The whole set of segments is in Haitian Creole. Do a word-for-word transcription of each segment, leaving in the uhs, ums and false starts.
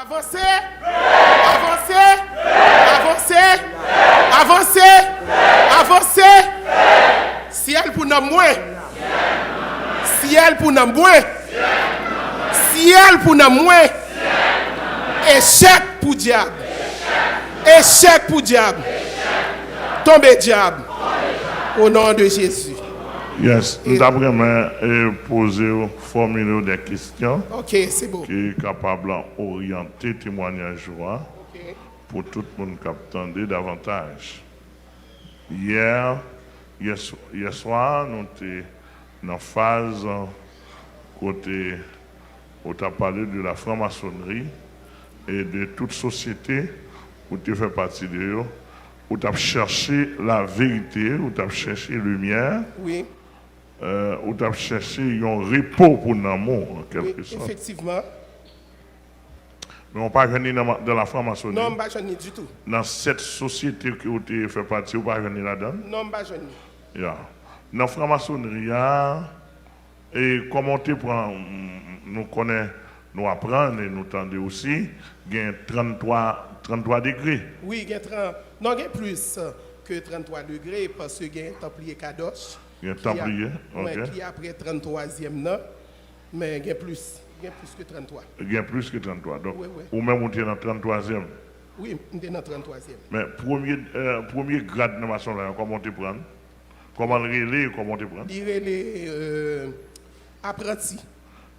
Avanse! Avanse! Avanse! Avanse! Avanse! Syèl pou nanm mwen! Syèl pou nanm mwen! Syèl pou nanm mwen! Echèk pou dyab! Echèk pou dyab! Tonbe dyab! O non de Jezi. Yes, m t ap renmen eh, poze w, fòmile w de kesyon Ok, se bon. Ki kapab oryante temwanyaj ou a Ok. Pou tout moun k ap tande davantaj. Yè, yè, yè swa, nou te nan faz kote ou t ap pale de la franmasonri e de tout sosyete ou te fè pati de yo, ou t ap chèche la verite, ou t ap chèche limyè, Wi, euh, ou t ap chèche yon repo pou nanm ou, an wi, kèlke sòt. Efektivman. Men ou pa jwenn li nan, nan la franmasoni. Non, m pa jwenn li ditou. Nan sèt sosyete ke ou te fè pati, ou pa jwenn li ladan l? Non, m pa jwenn li. Ya. Nan franmasonri a, e kòman w te pran, nou konnen, nou aprann e nou tande osi, gen tranntwa, tranntwa degre. Wi, gen tran, non, gen plis ke tranntwa degre, paske gen Tanpliye Kadosh, Gen ki ap, Tanpliye, wi, ok. Ki apre tranntwazyèm nan, men gen plis, gen plis ke tranntwa. Gen plis ke tranntwa. Donk, Wi, wi. Ou menm ou te nan tranntwazyèm. Wi, m te nan tranntwazyèm. Men premye, eh, premye grad nan masonri an, kòman w te pran l? Kòman l rele, kòman w te pran l? Li rele, eh, apranti.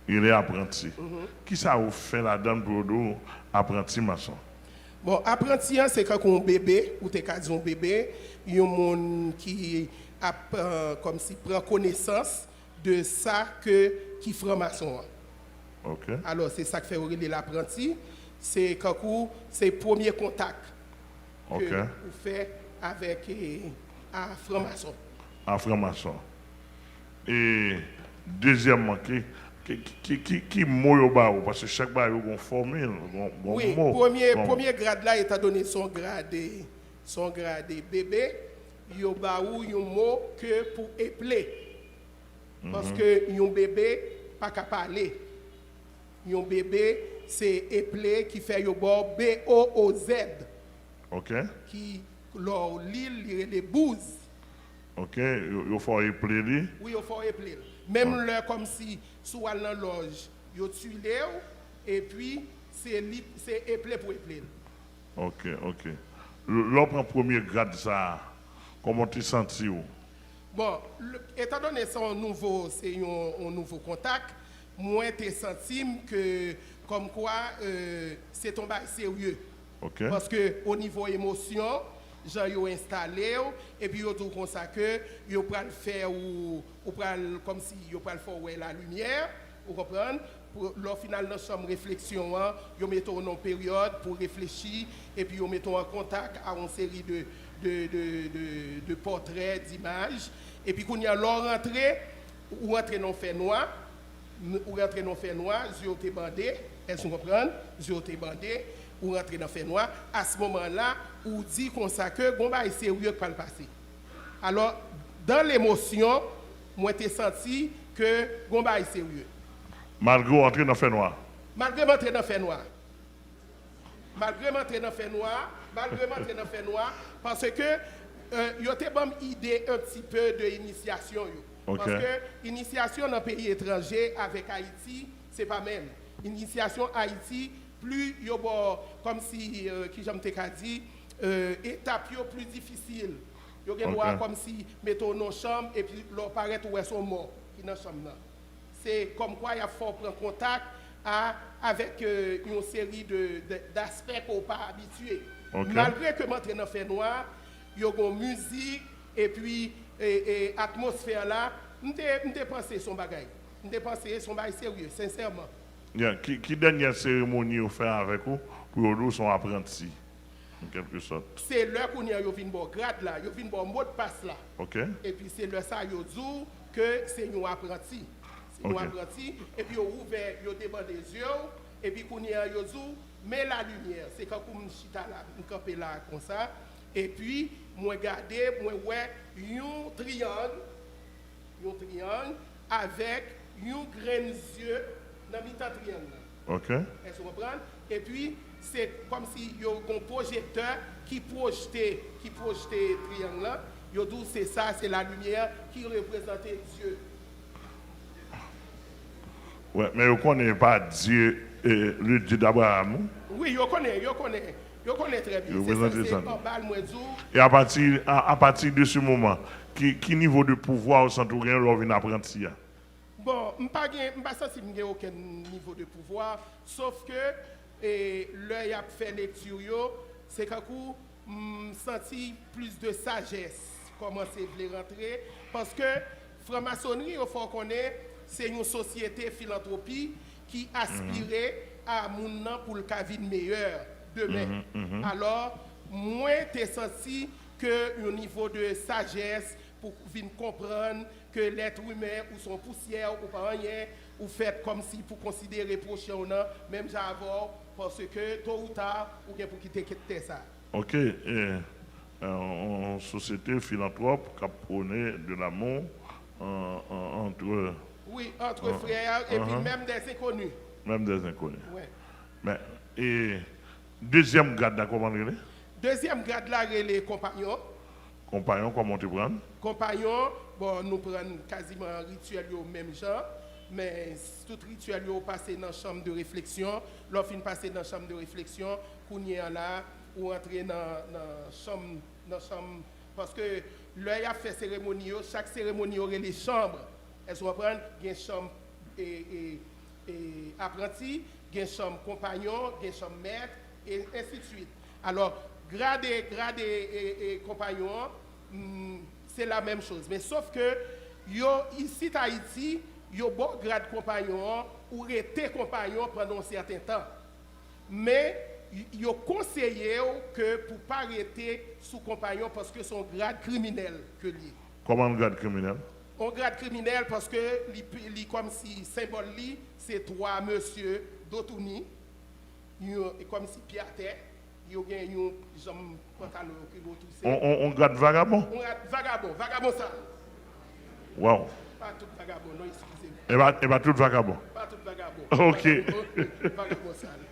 Li rele apranti. Mhm. Kisa ou fè ladan l pou yo di w apranti mason? Bon, apranti an, se kankou yon bebe, ou te ka di yon bebe, yon moun ki ap, eh, kòmsi pran konesans de sa ke, ki franmason an. Ok. Alò, se sa k fè yo rele l apranti, se kankou, se premye kontak ke Ok. Ou fè avèk, eh, a franmason. A franmason. E dezyèmman, ki, ki, ki, ki, ki mo yo ba ou? Paske chak bagay yo gon fòmil, gon, gon Wi, mo. Premye, gon- Premye grad la, etandone se yon grad, eh, se yon grad, eh, bebe, yo ba ou yon mo ke pou eple. Mhm. Paske yon bebe pa ka pale. Yon bebe, se eple ki fè yo ba w B O O Z. Ok. Ki, lè w li l, li rele bouz. Ok, yo, yo fè w eple li? Wi, yo fè w eple l. Menm Ok. Lè kòmsi si w al nan lòj, yo twile w, epi se li, se eple pou eple l. Ok, ok. L-, lè w pran premye grad sa a, kòman w te santi w? Bon, l-, etandone se yon nouvo, se yon, yon nouvo kontak, mwen te santi m ke kòmkwa, eh, se t on bagay serye. Ok. Paske o nivo emosyon, jan yo enstale w, epi yo di w konsa ke yo pral fè ou, ou pral kòmsi yo pral fè w wè lalimyè, ou konprann? Pou, lè w fin al nan chanm refleksyon an, yo mete w nan yon peryòd pou w reflechi, epi yo mete w an kontak a yon seri de, de, de, de, de pòtrè, dimaj. Epi kounye a, lè w rantre, ou rantre nan yon fènwa, n-, ou rantre nan yon fènwa, zye w te bande, èske w konprann? Zye w te bande, ou rantre nan fènwa. A se moman la, ou di konsa ke gon bagay serye k pral pase. Alò, dan lemosyon, mwen te santi ke gon bagay serye. Malgre w antre nan fènwa? Malgre m antre nan fènwa. Malgre m antre nan fènwa, malgre m antre nan fènwa, paske, eh, yo te ban m ide un petit peu de inisyasyon yo. Ok. Paske inisyasyon nan peyi etranje avèk Ayiti, se pa menm. Inisyasyon Ayiti, pli yo ba w, kòmsi, eh, kijan m te ka di, eh, etap yo pli difisil. Yo gen dwa Ok. kòmsi mete w nan yon chanm, epi lè w parèt, ou wè se yon mò ki nan chanm nan. Se kòmkwa y ap fè w pran kontak a, avèk, eh, yon seri de, de, daspè ke w pa abitye. Ok. Malgre ke m antre nan fènwa, yo gen mizik, epi, e, e, atmosfè la, m te, m te panse se yon bagay. M te panse se yon bagay serye, sensèman. Yeah, ki, ki dènyè seremoni yo fè avèk ou pou yo di w se yon apranti? An kèlke sòt. Se lè kounye a yo vin ba w grad la, yo vin ba w modpas la. Ok. Epi se lè sa yo di w ke se yon apranti. Se yon Ok. apranti, epi yo ouvè, yo debande zye w, epi kounye a yo di w, men lalimyè. Se kankou m chita la, m kanpe la konsa, epi mwen gade, mwen wè yon triyang, yon triyang avèk yon grenn zye nan mitan triyang nan. Ok. Èske w konprann? Epi, se kòmsi yo gon pwojektè ki pwojte, ki pwojte triyang lan. Yo di w se sa, se la limyè ki reprezante Dye. Wè, men yo konnen pa Dye, eh, le Dye d'Abraham, wi. Wi, yo konnen, yo konnen. Yo konnen trè byen. Se sa, se anba l mwen di w. E apati, a, apati de se moman, ki, ki nivo de pouvwa ou santi w gen lè w vin apranti a? Bon, m pa gen, m pa santi m gen okenn nivo de pouvwa, sof ke, e, lè y ap fè lekti yo, se kankou m santi plis de sajès kòmanse vle rantre, paske franmasonri yo fè w konnen se yon sosyete filantwopi ki aspire a moun nan pou l ka vin meyè demen. Alò, mwen te santi ke yon nivo de sajès pou vin konprann ke lèt imen ou se yon pousyè, ou pa anyen, ou fèt kòmsi pou konsidere pwochen w nan menm jan avè w, paske to ou ta, ou gen pou kite tè sa. Ok, e, e, yon sosyete filantwòp k ap pwone de l'amour, e, e, entre. Wi, entre frères, epi menm des inconnus. Menm des inconnus. Men, e, dezyèm grad la, kòman l rele? Dezyèm grad la rele konpayon. Konpayon, kòman w te pran l? Konpayon, bon, nou pran kaziman rityèl yo menm jan, men tout rityèl yo pase nan chanm de refleksyon. Lè w fin pase nan chanm de refleksyon, kounye a la, ou antre nan, nan chanm, nan chanm, paske lè y ap fè seremoni yo, chak seremoni yo rele chanm. Èske w konprann? Gen chanm, e, e, e, apranti, gen chanm konpayon, gen chanm mèt, e ensidswit. Alò, grade, grade, e, e, konpayon an, mm, se la menm choz. Men sof ke yo, isit Ayiti, yo ba w grad konpayon an, ou rete konpayon pandan yon sèten tan. Men, y- yo konseye w ke pou pa rete sou konpayon paske se yon grad kriminèl ke l ye. Kòman yon grad kriminèl? Yon grad kriminèl paske li, li kòmsi senbòl li se twa mesye dotouni, yon, e kòmsi pye atè, yo gen yon janm pantalon yo ki bo touse. On, on, on grad vagabon? On grad vagabon, vagabon sal. Waw. Pa tout vagabon, non, eskize m. E pa, e pa tout vagabon? Pa tout vagabon. Ok. Vagabon, vagabon sal.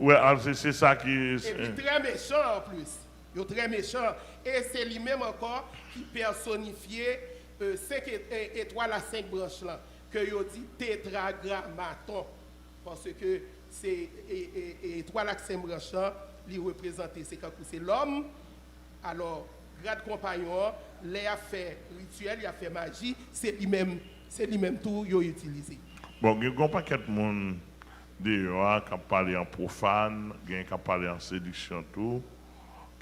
Wè, al, se, se sa ki. Epi trè mechan anplis. Yo trè mechan. E se li menm ankò ki pèsonifye, e, senk e, e, etwal a senk branch lan, ke yo di tetragramaton. Paske se, e, e, e, etwal ak senk branch lan, li reprezante, se kankou se lòm. Alò, grad konpayon an, lè y ap fè rityèl, y ap fè maji, se li menm, se li menm tou yo itilize. Bon, gen yon pakèt moun deyò a k ap pale an pwofàn, gen k ap pale an sediksyon tou,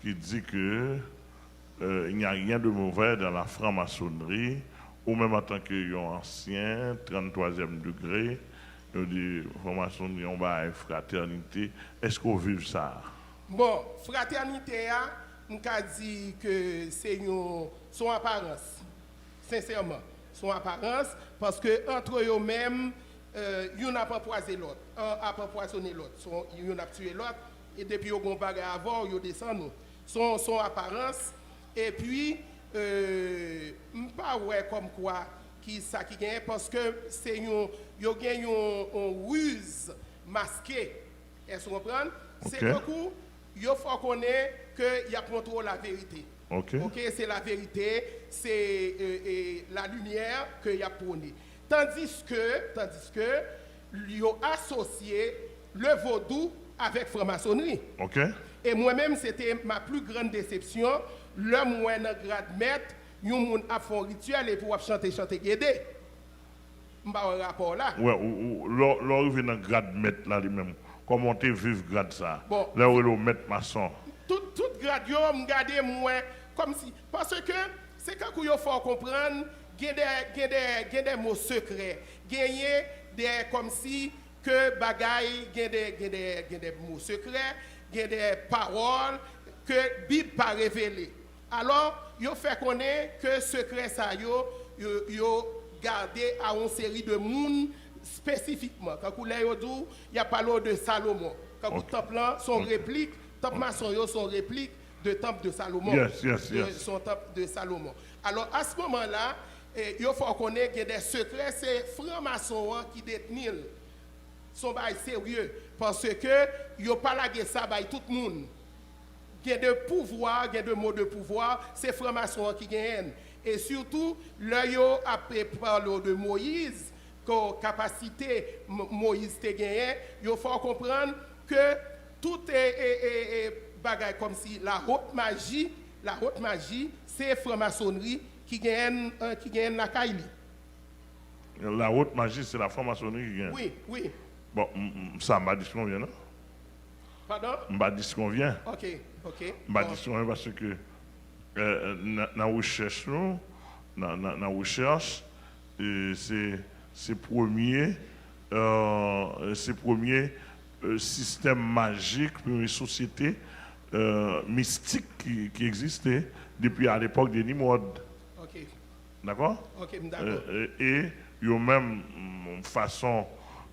ki di ke, euh, il n'y a rien de mauvais dans la franc-maçonnerie, ou menm antanke yon ansyen, tranntwazyèm degre, yo di franmasonri yon bagay fratènite. Èske w viv sa a? Bon, fratènite a, m ka di ke se yon, se yon aparans. Sensèman, se yon aparans, paske antre yo menm, euh, youn ap anpwaze lòt, an, ap anpwazone lòt, se yon, youn ap tiye lòt, e depi yo gen yon bagay avè w, yo desann ou. Se yon, se yon aparans, epi, euh, m pa wè kòmkwa ki sa ki genyen, paske se yon, yo gen yon, yon riz maske. Èske w konprann? Se tankou yo fè w konnen ke y ap montre w laverite. Oke, se laverite, se, e, e, lalimyè ke y ap pwone. Tandiske, tandiske, yo asosye le vodou avèk franmasonri. Oke. E mwen menm, se te ma plus grande déception lè m wè nan grad mèt, yon moun ap fè yon rityèl epi w ap chante, chante gede. M pa wè rapò w la. Wè, ou, ou, lè, lè w rive nan grad mèt la li menm, kòman w te viv grad sa a? Bon, lè yo rele w mèt mason. Tout, tout grad yo, m gade, m wè, kòmsi, paske se kankou yo fè w konprann, gen de, gen de, gen de mo sekrè, genyen de, kòmsi, ke bagay, gen de, gen de, gen de mo sekrè, gen de pawòl ke Bib pa revele. Alò, yo fè konnen ke sekrè sa yo, yo, yo gade a yon seri de moun espesifikman. Kankou lè yo di w, y ap pale w de Salomon. Kankou tanp lan se yon replik, tanp mason yo se yon replik de tanp de Salomon. Yes, yes, yes. Se yon tanp de Salomon. Alò, a se moman la, e, yo fè w konnen gen de sekrè, se franmason an ki detni l. Se yon bagay serye, paske yo pa lage sa bay tout moun. Gen de pouvwa, gen de mo de pouvwa, se franmason an ki genyen l. E sitou, lè yo ap pale w de Moyiz, ko-, kapasite M-, Moyiz te genyen, yo fè w konprann ke tout e, e, e, e bagay kòmsi la haute magie, la haute magie, se franmasonri ki genyen, eh, ki genyen lakay li. La haute magie, se la franmasonri ki genyen. Wi, wi. Bon, m- m- sa m pa diskonvyen non. Padan? M pa diskonvyen. Ok, ok. M pa diskonvyen paske eh, nan nan rechèch nou, nan nan nan rechèch, eh, se se premye eh, se premye eh, sistèm majik, premye sosyete eh, mistik ki ki egziste depi a lepòk de Nimwòd. Ok, Dakò? ok, m dakò. E, e, e yo menm, mm, fason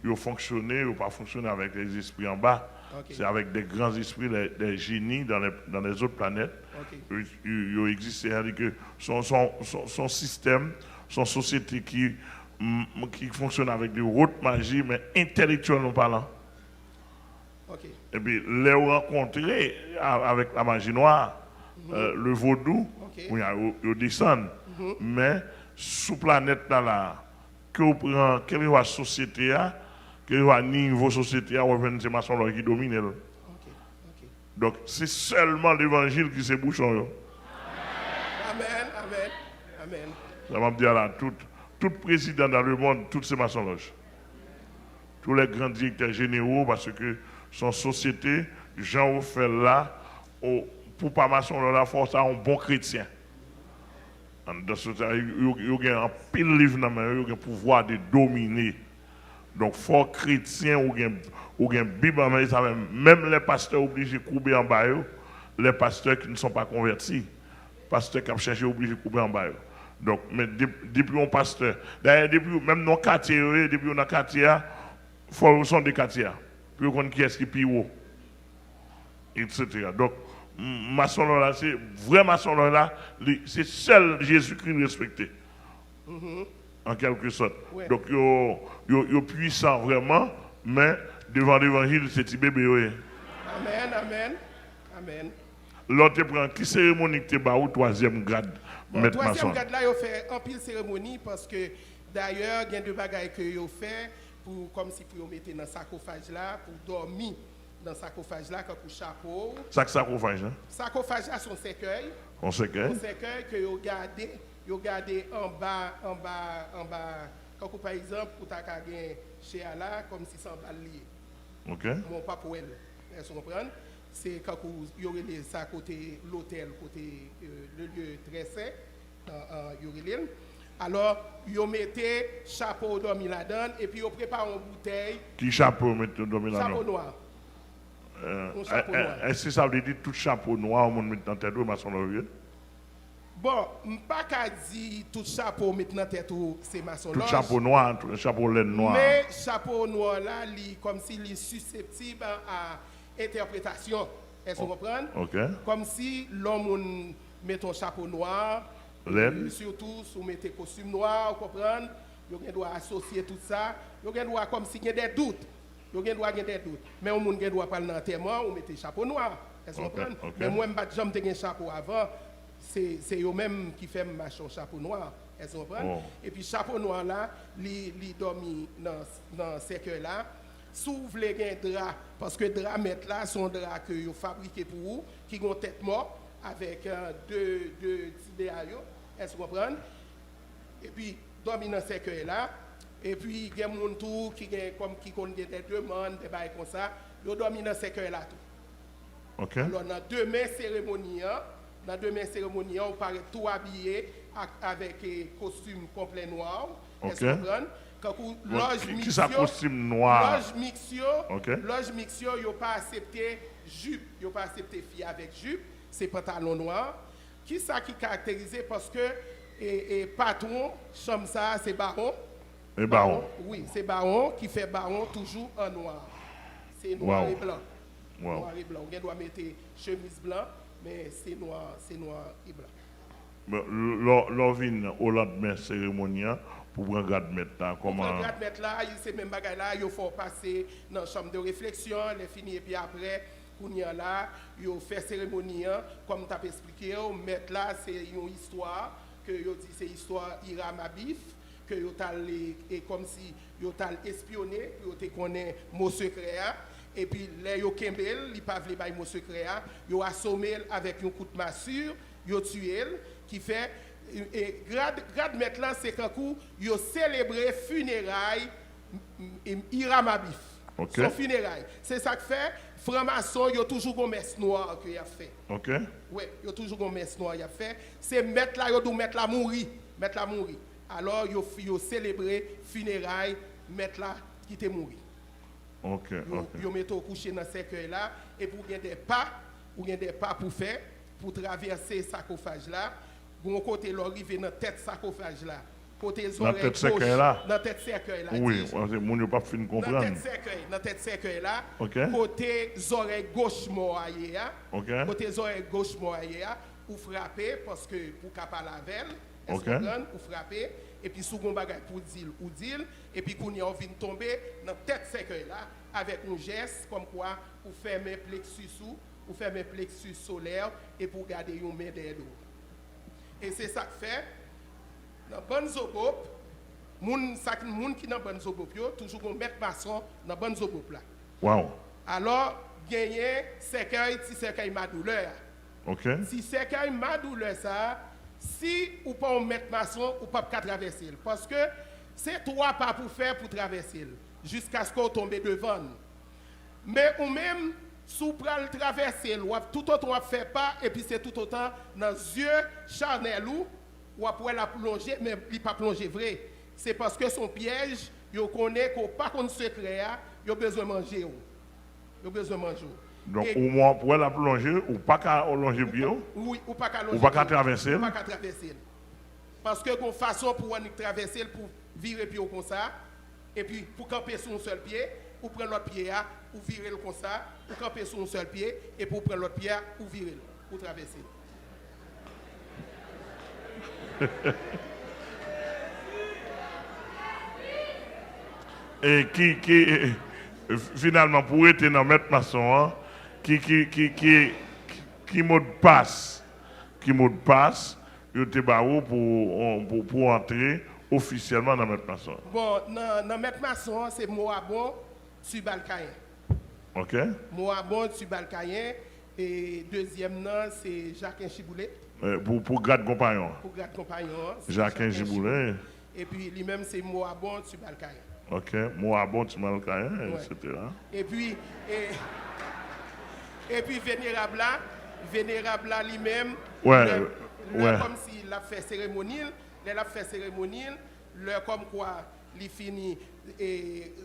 yo fonksyone, yo pa fonksyone avèk lèzespri anba. Ok. Se avèk de gran zespri, de, de jeni dans les, dans les autres planètes. Ok. Yo, yo, yo egziste, sètadi ke se yon- se yon- se yon- se yon sistèm, se yon sosyete ki, mm, ki fonksyone avèk de haute magie, men entèlektyèlman palan. Ok. Epi lè yo rankontre a- avèk la maji nwa, eh, le vodou, Ok. kounye a, yo, yo desann. Men sou planèt la la, ke w pran, kèlkeswa sosyete a, kèlkeswa nivo sosyete a, w ap jwenn se masonlòj ki domine l. Ok, ok. Donk, se sèlman levanjil ki se bouchon yo. Amèn, amèn, amèn. Sa m ap di a la, tout, tout prezidan dans le monde, tout se masonlòj. Tous les grands directeurs généraux, paske se yon sosyete, jan ou fè l la, ou, pou pa masonlòj la, fò w ta yon bon kretyen. Anndan sosyete a, yo, yo gen anpil liv nan men yo, yo gen pouvwa de domine. Donk, fò kretyen, ou gen, ou gen Bib an men, sa menm, menm lè pastè oblije koube anba yo, les pasteurs qui ne sont pas convertis, pastè k ap chèche oblije koube anba yo. Donk, men de- depi yon pastè, dayè, depi menm nan katye yo ye, depi yo nan katye a, fò yo sonde katye a, pou yo konn kiyès ki pi wo, etsetera. Donk, m- masonlòj la, se vrè masonlòj la, li- se sèl Jezikri l respekte. An kèlke sòt. Wi. Donk, yo, yo, yo pwisan vrèman, men devan levanjil, se ti bebe yo ye. Amèn, amèn, amèn. Lè w te pran, ki seremoni ki te ba ou twazyèm grad Bon, mèt twazyèm mason? Gad la, yo fè anpil seremoni, paske dayè, gen de bagay ke yo fè pou, kòmsi pou yo mete nan sakofaj la, pou dòmi nan sakofaj la, kankou chapo. Sa k sakofaj la? Sakofaj la, se yon sèkèy. Yon sèkèy? Yon sèkèy ke yo gade, yo gade anba, anba, anba, kankou pa egzanp, ou ta ka gen chè a la, kòmsi se anba l li ye. Ok. Men w p ap wè l. Èske w konprann? Se kankou yo rele sa kote lotèl, kote, euh, le lieu très saint, euh, euh, yo rele l. Alò, yo mete chapo dòmi ladan l, epi yo prepare yon boutèy. Ki chapo yo mete dòmi ladan? Chapo nwa. Euh, Yon chapo eh, nwa. Eh, èske sa vle di tout chapo nwa yon moun met nan tèt ou, e masonlòj ou ye? Bon, m pa ka di tout chapo w met nan tèt ou se masonlòj. Tout chapo nwa, tout chapo lèn nwa. Men chapo nwa la, li kòmsi li siseptib a entèpretasyon. Èske w konprann? Ok. Kòmsi lè yon moun met yon chapo nwa, Lèn. e, sitou si w mete kostim nwa, ou konprann, yo gen dwa asosye tout sa, yo gen dwa kòmsi gen de dout. Yo gen dwa gen de dout. Men yon moun gen dwa pral nan antèman, ou mete chapo nwa. Èske w Ok, konprann? Ok. Men mwen, m pa t janm te gen chapo avan. Se, se yo menm ki fè m m achte yon chapo nwa. Èske w konprann? Oh. Epi chapo nwa la, li, li dòmi nan, nan sèkèy la. Si w vle gen dra, paske dra mèt la, se yon dra ke yo fabrike pou ou, ki gen yon tèt mò, avèk, euh, de, de ti dè a yo. Èske w konprann? Epi, dòmi nan sèkèy la. Epi, gen moun tou ki gen, kòm ki konn gen de demann, de bagay konsa. Yo dòmi nan sèkèy la tou. Ok. Alò, nan demen seremoni an, nan demen seremoni an, ou parèt tou abiye ak, avèk, eh, kostim konplè nwa w. Èske w Ok. konprann? Kankou Bon, lòj ki- miks kisa yo, kostim nwa? Lòj miks yo, Ok. Lòj miks yo, yo pa aksepte jip, yo pa aksepte fi avèk jip, se pantalon nwa. Kisa ki karakterize? Paske, e, e, patwon chanm sa a, se bawon. E bawon. Wi, se bawon ki fè bawon toujou an nwa. Se nwa Wow. e blan. Wow. Nwa e blan. Ou gen dwa mete chemiz blan, men se nwa, se nwa e blan. Bon, lè w- lè w vin o landmen seremoni an, Pou pran grad mèt la, Pou pran kòman? Grad mèt la, se menm bagay la, yo fè w pase nan chanm de refleksyon, lè fini, epi apre, kounye a la, yo fè seremoni an, kòm m t ap eksplike w, mèt la, se yon istwa ke yo di se istwa Hiram Abif, ke yo t al, e, e kòmsi yo t al espyone pou yo te konnen mo sekrè a. Epi lè yo kenbe l, li pa vle bay mo sekrè a, yo asome l avèk yon kout masi, yo tiye l, ki fè, e, e, grad, grad mèt la, se kankou yo selebre fineray, m, m, m, Hiram Abif. Ok. Se yon fineray. Se sa k fè, franmason, yo toujou gon mès nwa ke y ap fè. Ok. Wi, yo toujou gon mès nwa y ap fè. Se mèt la, yo di w mèt la mouri. Mèt la mouri. Alò, yo, yo selebre fineray mèt la ki te mouri. Ok, yo, ok. Yo mete w kouche nan sèkèy la, epi w gen de pa, ou gen de pa pou fè, pou travèse sakofaj la. Gon kote lè w rive nan tèt sakofaj la, kote zòrèy goch, nan tèt sèkèy la, nan tèt sèkèy la, wi, di, paske moun yo p ap fin konprann. Nan tèt sèkèy, nan tèt sèkèy la, ok, kote zòrèy goch mò a ye a, ok, kote zòrèy goch mò a ye a, ou frape, paske pou w ka pale avè l, èske w konprann? Ou frape, epi si w gon bagay pou w di l, ou di l, epi kounye a w vin tonbe nan tèt sèkèy la, avèk yon jès, kòmkwa ou fèmen pleksis ou, ou fèmen pleksis solè, epi w gade yon men dèyè do w. E se sa k fè, nan bann zobop, moun, sa ki, moun ki nan bann zobop yo, toujou gon mèt mason nan bann zobop la. Waw. Alò, genyen sèkèy, ti sèkèy madoulè a. Ok. Ti sèkèy madoulè sa a, si ou pa yon mèt mason, ou p ap ka travèse l. Paske se twa pa pou fè pou travèse l, jiskaske w tonbe devan l. Men ou menm, si w pral travèse l, w ap toutotan w ap fè pa, epi se toutotan nan zye chanèl ou, w ap wè l ap lonje, men li p ap lonje vre. Se paske se yon pyèj, yo konnen ke w pa konn sekrè a, yo bezwen manje w. Yo bezwen manje w. Donk, e ou w ap wè l ap lonje, ou pa ka lonje pye w? Wi, ou pa ka lonje pye w. Ou pa ka travèse l? Ou pa ka travèse l. Paske gon fason pou w annik travèse l, pou vire pye w konsa, epi pou kanpe sou yon sèl pye, ou pran lòt pye a, ou vire l konsa, ou kanpe sou yon sèl pye, epi ou pran lòt pye a, ou vire l, ou travèse l. E ki, ki, e, e, finalman, pou rete nan mèt mason an, ki, ki, ki, ki, ki modpas, ki modpas yo te ba ou pou, pou, pou antre ofisyèlman nan mèt mason an? Bon, nan, nan mèt mason an, se Mowabon Tubalkayen. Ok. Mowabon Tubalkayen, e dezyèm nan, se Jaken Chiboule. E, pou, pou grad konpayon an? Pou grad konpayon an, se Jaken Chiboule. Epi li menm se Mowabon Tubalkayen. Ok, Mowabon Tubalkayen, etsetera. Epi, e, epi venerab la, venerab la li menm, lè, lè kòmsi l ap fè seremoni l, lè l ap fè seremoni l, lè kòmkwa li fini, e,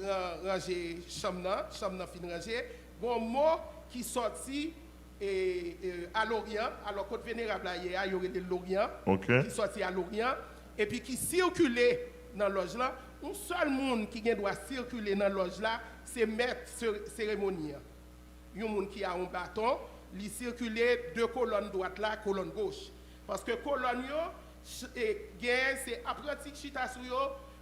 ran-, ranje chanm nan, chanm nan fin ranje, gon mo ki sòti, e, e, a Loryan, alò kot venerab la ye a, yo rele l Loryan, ki sòti a Loryan, epi ki sikile nan lòj lan. Yon sèl moun ki gen dwa sikile nan lòj la, se mèt se-, seremoni an. Yon moun ki a yon baton, li sikile de kolòn dwat la, kolòn goch. Paske kolòn yo, ch-, e, genyen se apranti ki chita sou yo,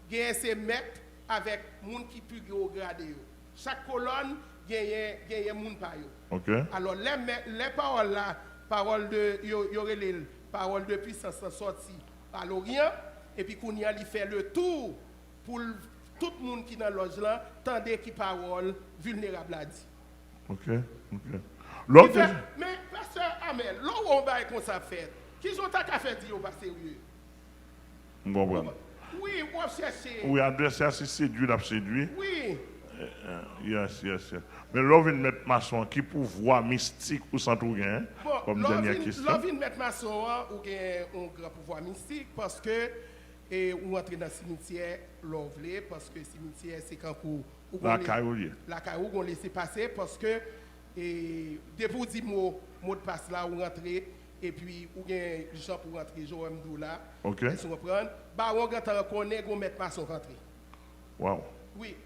genyen se mèt avèk moun ki pi wo grade yo. Chak kolòn genyen, genyen moun pa yo. Ok. Alò, lè mè-, lè pawòl la, pawòl de, yo, yo rele l pawòl de pwisans lan sòti pa Loryan, epi kounye a li fè le tou pou l, tout moun ki nan lòj lan tande ki pawòl vilnerab la di. Ok, ok. Lòt. Ki fè, men, pastè Amèl, lè w wè yon bagay konsa ap fèt, kijan w ta ka fè di yo pa serye? M konprann. Wi, w ap chèche. Wi, advèsè a se sedui l ap sedui. Wi. Eh, eh, yes, yes, yes. Men lè w vin mèt mason an, ki pouvwa mistik ou santi w genyen? Bon, kòm dènyè kesyon. Lè w vin mèt mason an, ou gen yon gran pouvwa mistik paske, e, ou antre nan simityè lè w vle, paske simityè se kankou ou gon lakay ou li ye. Lakay ou gon lese pase, paske, e, depi w di mo, modpas la, ou rantre, epi ou gen jan pou w rantre, jan w wè m di w la. Ok. Èske w konprann? Bawon gentan konnen gon mèt mason k antre. Waw. Wi.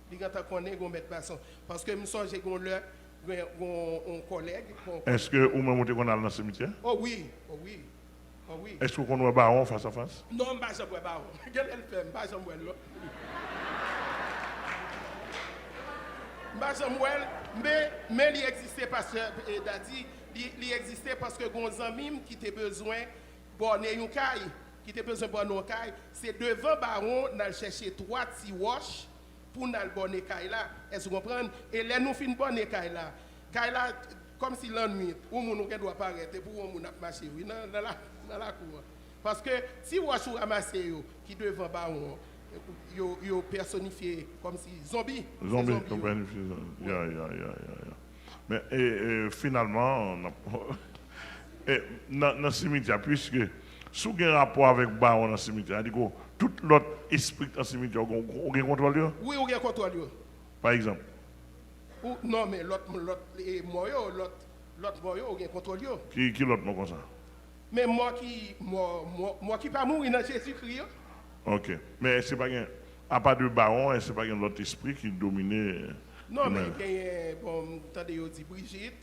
Li gentan konnen gon mèt mason. Paske m sonje gon lè, gon, gon, yon kòlèg, gon kòlèg. Èske ou menm ou te konn al nan simityè? O wi, o wi. Oh, wi. Èske w konn wè Bawon fas a fas? Non, m pa janm wè Bawon. Gen lè l fè m, m pa janm wè l, non. M pa janm wè l, men, men li egziste, pastè, eh, Dadi, li, li egziste paske gen yon zanmi m ki te bezwen bòne yon kay, ki te bezwen bòne yon kay. Se devan Bawon n al chèche twa ti wòch pou n al bòne kay la. Èske w konprann? E lè nou fin bòne kay la, kay la, kòmsi lannwit, yon moun ou gen dwa parèt, epi yon moun ap mache, wi, nan, nan, la, nan lakou an. Paske ti wòch ou ranmase yo, ki devan Bawon an, yo, yo pèsonifye kòmsi zonbi. Se Zonbi, zonbi yo yo. pèsonifye zonbi. Ya, ya, ya, ya, ya. Men, e, e, finalman, n ap, e, nan, nan simityè, piske si w gen rapò avèk Bawon nan simityè, sa di ke tout lòt espri k nan simityè, ou gen, ou gen kontwòl yo? Wi, ou gen kontwòl yo. Pa egzanp? Ou, non, men lòt, lòt, e, mò yo, lòt, lòt mò yo, ou gen kontwòl yo. Ki, ki lòt mò konsa? Men mò ki, mò, mò, mò ki pa mouri nan Jezikri yo. Ok. Men èske pa gen, apa de Bawon, èske pa gen lòt espri ki domine? Non, men Men- genyen, bon, m tande yo di Brijit,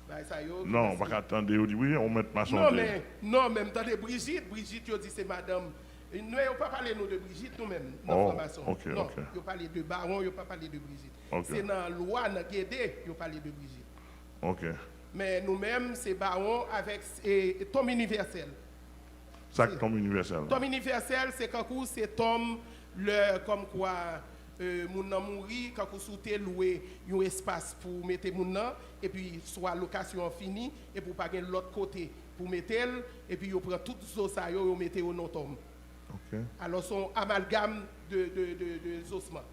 bagay sa yo. Non, ou pa ka tande yo di, wi, ou mèt mason. Non, men, non, men m tande Brijit, Brijit, yo di se madanm. Nou, yo pa pale nou de Brijit, nou menm, nan Oh, franmason. ok, Non, ok. Yo pale de Bawon, yo pa pale de Brijit. Ok. Se nan lwa, nan Gede, yo pale de Brijit. Ok. Men nou menm, se Bawon avèk e, tonm inivèsèl. Sa k tonm inivèsèl? Tonm inivèsèl, se kankou se tonm lè, kòmkwa, e, moun nan mouri, kankou si w te lwe yon espas pou w mete moun nan, epi swa lokasyon an fini, epi w pa gen lòt kote pou w mete l, epi yo pran tout zo sa yo, yo mete yo nan tonm. Ok. Alò, se yon amalgam de, de, de, de zosman.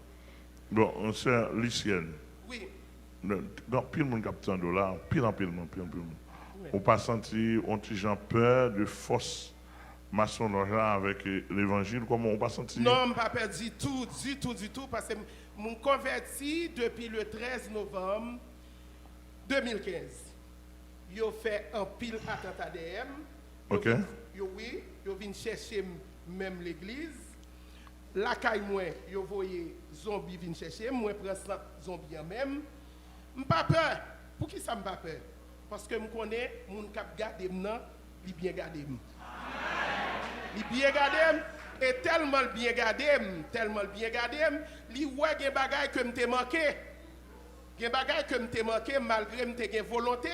Bon, sè Lisyèn, Wi. gen anpil moun k ap tande w la, anpil, anpil, anpil, anpil moun. Wi. Ou pa santi yon ti jan pè de fòs masonlòj la avèk, e, levanjil? Kòman, ou pa santi? Non, m pa pè ditou, ditou, ditou, paske m, m konvèti depi le trèz novanm de mil kenz. Yo fè anpil atanta dèyè m. Yo Ok. vin, yo, wi, yo vin chèche m menm legliz. Lakay mwen, yo voye zonbi vin chèche m. Mwen pran sant zonbi an menm. M pa pè. Poukisa m pa pè? Paske m konnen moun k ap gade m nan, li byen gade m. Li byen gade m, e tèlman l byen gade m, tèlman l byen gade m, li wè gen bagay ke m te manke. Gen bagay ke m te manke, malgre m te gen volonte,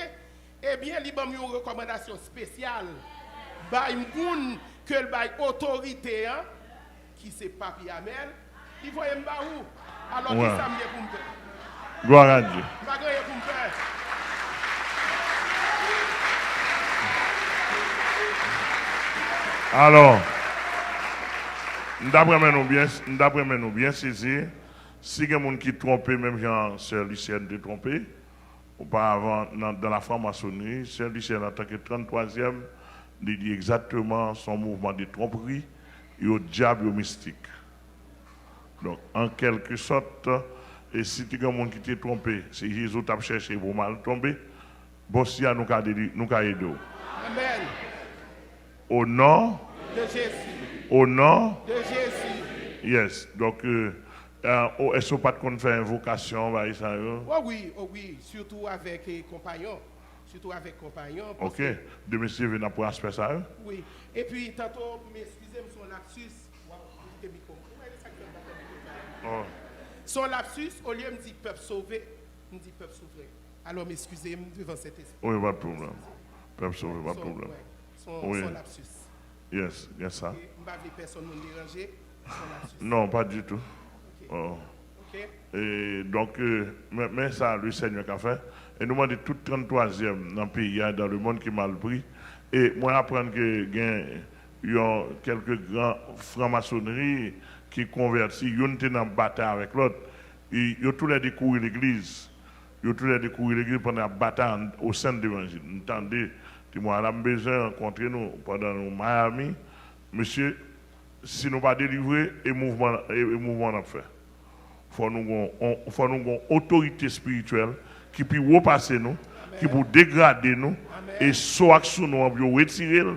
ebyen, li ban m yon rekòmandasyon espesyal. Bay moun ke l bay otorite an, ki se Papi Amèl, li voye m ba ou. Alò, Wè. Kisa m gen pou m fè? Gloire à Dieu. M pa gen anyen pou m fè. Alò, m t ap renmen nou byen, m t ap renmen nou byen sezi. Si gen moun ki twonpe, menm jan sè Lisyèn te twonpe, oparavan, nan, dans la franc-maçonnerie, sè Lisyèn, antanke tranntwazyèm, li di egzakteman, se yon mouvman de twonpri, yo dyab, yo mistik. Donk, an kèlke sòt, e si te gen moun ki te twonpe, se Jezi w t ap chèche pou w mal tonbe, bòs ya nou ka deli-, nou ka ede w. Amèn. O non, De Jezi. O non, De Jezi. Yes. Donk, e, e, o, èske w pa t konn fè envokasyon, bagay sa yo? O wi, o wi. Sitou avèk, e, konpayon. Sitou avèk konpayon. Ok. Demen si Dye vle n ap pran aspè sa yo. Wi. Epi, tanto, m eskize m, se yon lapsis. W ap koute mikwo m. Ou wè sa k fè m pa fè mikwo sa? Oh. Se yon lapsis, olye m di pèp sove, m di pèp souvren. Alò, m eskize m devan Sentespri. Wi, pa de pwoblèm. Pèp sove, pa de Son- pwoblèm. Wè, son, Wi. Son lapsis. Yes, gen sa. E m pa vle pèsonn moun deranje. Son lapsis. Non, pas du tout. Ok. Oh. Ok. E donk, e, men, men sa le Seigneur ka fè. E nou mande tout tranntwazyèm nan peyi a, dans le monde ki mal pri. E mwen aprann ke gen yon kèlke gran franmasonri ki konvèti, youn te nan batay avèk lòt. E yo toulède kouri legliz. Yo toulède kouri legliz pandan y ap batay an, o sen de levanjil. M tande, di mwen, ala m bezwen rankontre nou pandan nou Miami. Mesye, si nou pa delivre, e mouvman, e, e mouvman n ap fè. Fò nou gon, on, fò nou gon otorite espirityèl ki pi wo pase nou, ki pou degrade nou, e so ak sou nou an pou yo retire l,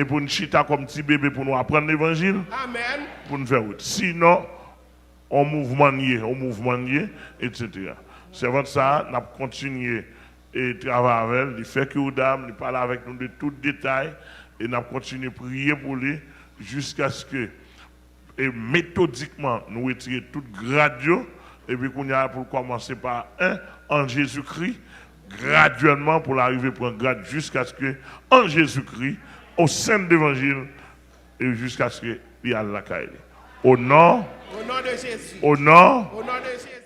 e pou n chita kòm ti bebe pou nou aprann levanjil, Amèn. Pou n fè wout. Sinon, on mouvman n ye, on mouvman n ye, etsetera. Sèvant sa a, n ap kontinye e travay avè l, li fè kou dam, li pale avèk nou de tout detay, E n ap kontinye priye pou li jiskaske e metodikman nou retire tout grad yo, epi kounye a pou l kòmanse pa en an Jezikri, gradyèlman pou l arive pran grad jiskaske an Jezikri, o sen levanjil, e jiskaske li al lakay li. O non, Au nom de Jésus. o non, Au nom de Jésus.